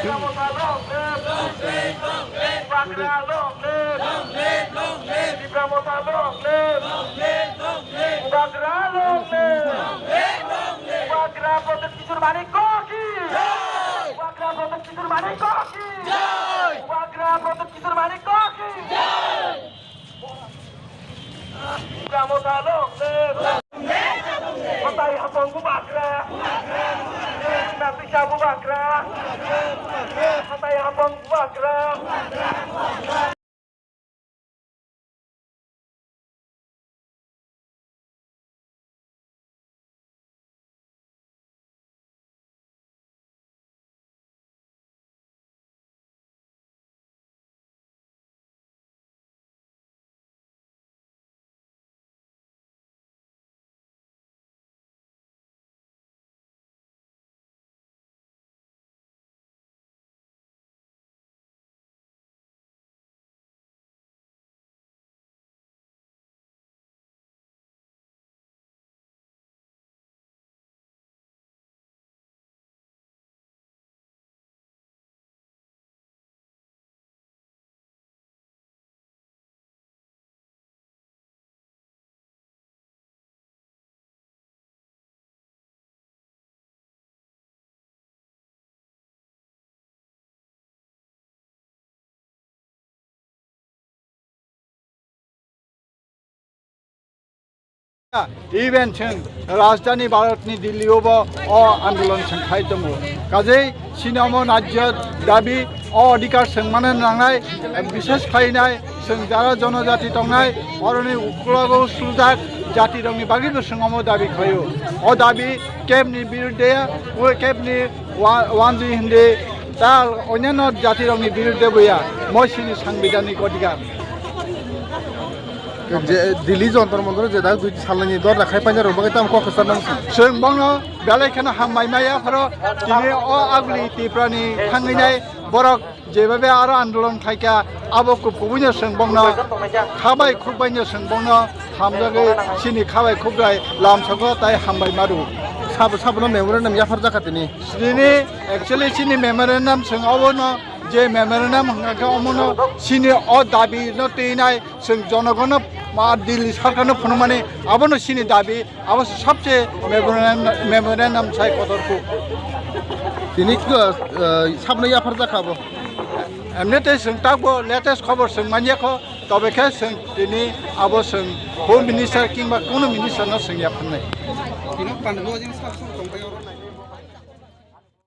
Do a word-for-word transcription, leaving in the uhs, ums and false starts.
Tipra Motha long live! Bubagra long live! Tipra Motha long live! Bubagra long live! Bubagra Pradyut Kishore Manikya ki! Bubagra Pradyut Kishore Manikya ki! Bubagra Pradyut Kishore Manikya ki! Tipra Motha long live! Hatai hapong Bubagra! Nabisa Bubagra! Hatai hapong Bubagra! Even chwng rajdhani Bharatni Delhi-o bo o andolon chwng khai tongo. Kajei chini omo najya dabi o adhikar chwng mano nangnai, bishes khlainai chwng jara jonojati tongnai, oroni uklogo suljak jatirokni bagwi bo chwng omo dabi khlaio. O dabi kebni birudde, o kebni wa-, wanjwi hwndi tal onyanno jatirokni birudde bo ya. Moi chini sangbidhanik adhikar. Je Delhi Jantar Mantar je dak dui salni dorja khai paina rok bagwi tamo kok kwchar nang song. Chwng bono belai kheno hambai maya pharo tini o aguli Tiprani thangwi nai borok jebabe aro andolon khaikha abo kubui no chwng bono khabai khukbai no chwng bono hamjagwi chini khabai khukbai lamsogo tai hambai maru. Sabo sabono memorandum yaphar jakha tini. Tini actually chini memorandum chwng obono je memorandum hwnkha khe omono chini o dabi no twinai. Chwng jonogono ma Delhi sarkarno phunukmani abono chini dabi, abo se sabse memorandum, memorandum sai kotor kuk. Tini khe, eh, sabno yaphar jakha bo. Emni tei chwng takbo latest khobor chwng manya kho, tobe khe chwng tini abo chwng Home Minister kingba kuno minister no chwng yapharnai. Tini pandalo jing sab sab tongbai.